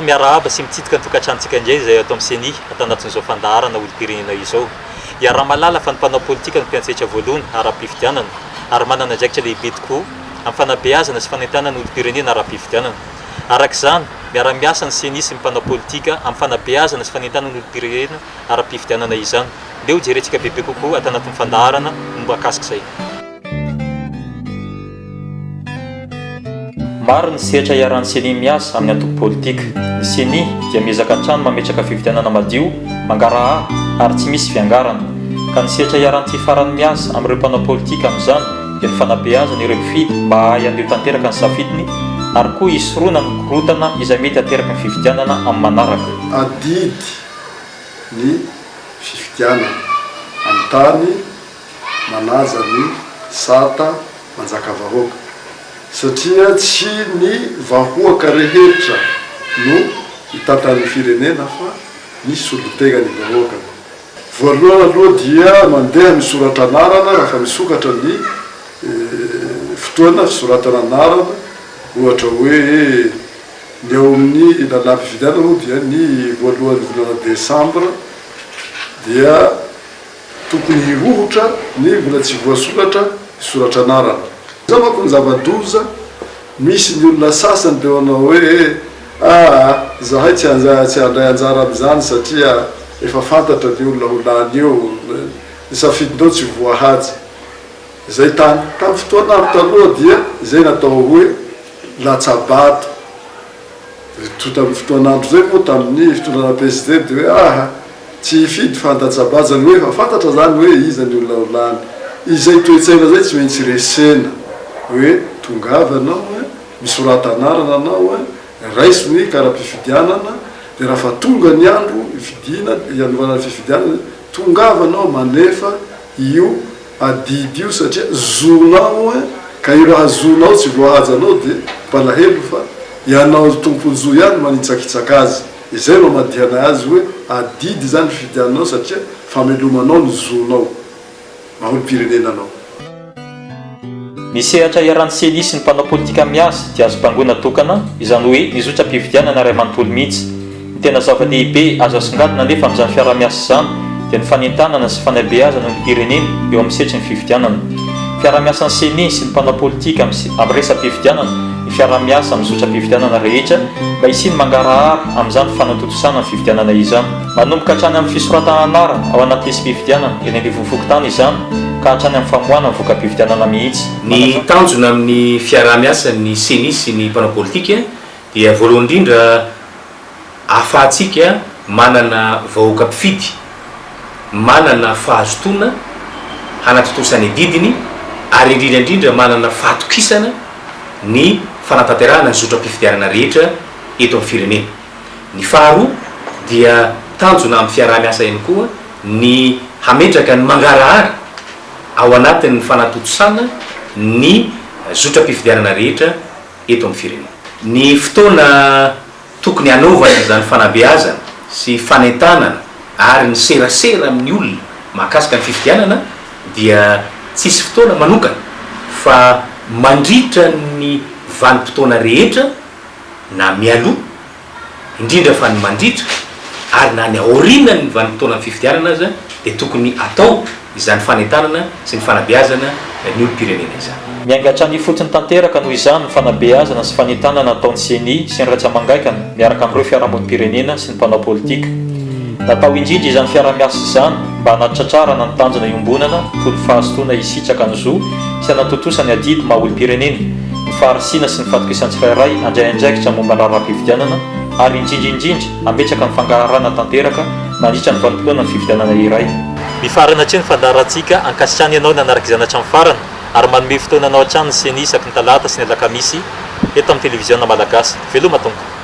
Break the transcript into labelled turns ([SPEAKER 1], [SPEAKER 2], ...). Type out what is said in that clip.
[SPEAKER 1] miarahaba sy mitsidika ny tokantranontsika indray izay ato amin'ny Ceni ato anatin'izao fandaharana olom-pirenena izao. Iaraha-mahalala fa ny mpanao politika no mpiantsetra voalohany ara-pifidianana ary manana andraikitra lehibe tokoa amin'ny fanabeazana sy fanentanana ny olom-pirenena ara-pifidianana. Araka izany, miara-miasa ny Ceni sy ny mpanao politika amin'ny fanabeazana sy fanentanana ny olom-pirenena ara-pifidianana izany. Ndeha hojerentsika bebe kokoa ato anatin'ny fandaharana ny mahakasika izay. Maro ny sehatra iarahan'ny Ceni miasa amin'ny antoko politika. Ny Ceni dia miezaka hatrany mametraka fifidianana madio, mangarahara ary tsy misy fiangarana. Ka ny sehatra iarahan'ity farany miasa amin'ireo mpanao politika amin'izany dia ny fanabeazana ireo mpifidy mba hahay haneho tanteraka ny safidiny ary koa hisoroana ny korontana izay mety hateraky ny fifidianana amin'ny manaraka.
[SPEAKER 2] Adidy ny fifidianana amin'ny tany manaja ny sata manjaka vahoaka satria tsy ny vahoaka rehetra no hitantan'ny firenena fa ny solontena ny vahoaka. Voalohany aloha dia mandeha misoratra anarana raha misokatra ny fotoana fisoratana anarana, ohatra hoe ny ao amin'ny lalàm-pifidianana moa dia ny voalohan'ny volana desambra dia Tokony hirohotra ny mbola tsy voasoratra hisoratra anarana. Izao manko ny zava-doza, misy ny olona sasany dia manao hoe aa zahay tsy tsy handray anjara amin'izany satria efa fantatra ny olona ho lany eo, ny safidinao tsy voahaja. Izay tany tamin'ny fotoan'andro taloha dia izay natao hoe latsa-bato. Toa tamin'ny fotoan'andro izay moa tamin'ny fitondrana PSD dia hoe aha, tsy hifidy fa handatsa-bato, izany hoe efa fantatra izany hoe iza ny olona ho lany. Izay toe-tsaina izay tsy maintsy resena hoe tongava ianao, misorata anarana anao, raiso ny kara-pifidianana, dia raha fa tonga ny andro hifidiana, hianovana ny fifidianana, tongava anao manefa io adidy io satria zonao ein, ka io raha zonao tsy voahajanao dia mpalahelo fa ianao tompon-jo ihany manitsakitsaka azy, izay no amadihanay azy hoe adidy izany fifidiananao satria famelomanao ny zonao maha olom-pirenena anao.
[SPEAKER 1] Ny sehatra iarahan'ny Ceni sy ny mpanao politika miasa dia azo bangoina tokana, izany hoe ny zotram-pifidianana iray manontolo mihitsy. Ny tena zava-dehibe azo asongadina anefa amin'izany fiaraha-miasa izany dia ny fanentanana sy fanabeazana ny olom-pirenena eo amin'ny sehatry ny fifidianana. Fiaraha-miasan'ny Ceni sy ny mpanao politika amin'ny resa-pifidianana ny fiaraha-miasa amin'ny zotram-pifidianana rehetra mba hisian'ny mangarahara amin'izany fanatontosana ny fifidianana izany. Manomboka hatrany amin'ny fisoratana anarana ao anaty lisi-pifidianana eny anivon'ny fokontany izany ka hatrany amin'ny famoahana ny voka-pifidianana mihitsy.
[SPEAKER 3] Ny tanjona amin'ny fiaraha-miasan'ny Ceni sy ny mpanao politika dia voalohany indrindra ahafahantsika manana vahoaka mpifidy manana fahazotoana hanatontosa ny adidiny ary indrindra indrindra manana fahatokisana ny fanatanterahana ny zotram-pifidianana rehetra eto amin'ny firenena. Ny faharoa dia tanjona amin'ny fiaraha-miasa ihany koa ny hametraka ny mangarahara ao anatin'ny fanatontosana ny zotram-pifidianana rehetra eto amin'ny firenena. Ny fotoana tokony hanaovana izany fanabeazana sy fanentanana ary ny serasera amin'ny olona mahakasika ny fifidianana dia tsisy fotoana manokana fa mandritra ny vanim-potoana rehetra na mialoha indrindra fa ny mandritra ary na ny aorianan'ny vanim-potoanan'ny fifidianana aza dia tokony atao izany fanentanana sy ny fanabeazana ny olom-pirenena izany.
[SPEAKER 1] Miainga hatrany ifotony tanteraka noho izany ny fanabeazana sy fanentanana ataon'ny Ceni sy ny rantsa-mangaikany miaraka amin'ireo fiarahamonim-pirenena sy ny mpanao politika. Natao indrindra izany fiaraha-miasa izany mba hanatratrarana ny tanjona iombonana toy ny fahazotoana hisitraka ny zo sy hanatontosa ny adidy maha olom-pirenena, ny faharisiana sy ny fatokisan'ny tsirairay handray andraikitra momba ny raharaham-pifidianana ary indrindra indrindra hametraka ny fangaharana tanteraka mandritra ny vanim-potoanan'ny fifidianana iray. Mifarana hatreo ny fandaharantsika, ankasitrahana ianao nanaraka izany hatramin'ny farany ary manome fotoana anao hatrany ny Ceni isaky ny talata sy ny alakamisy eto amin'ny televiziona malagasy. Veloma tompoko.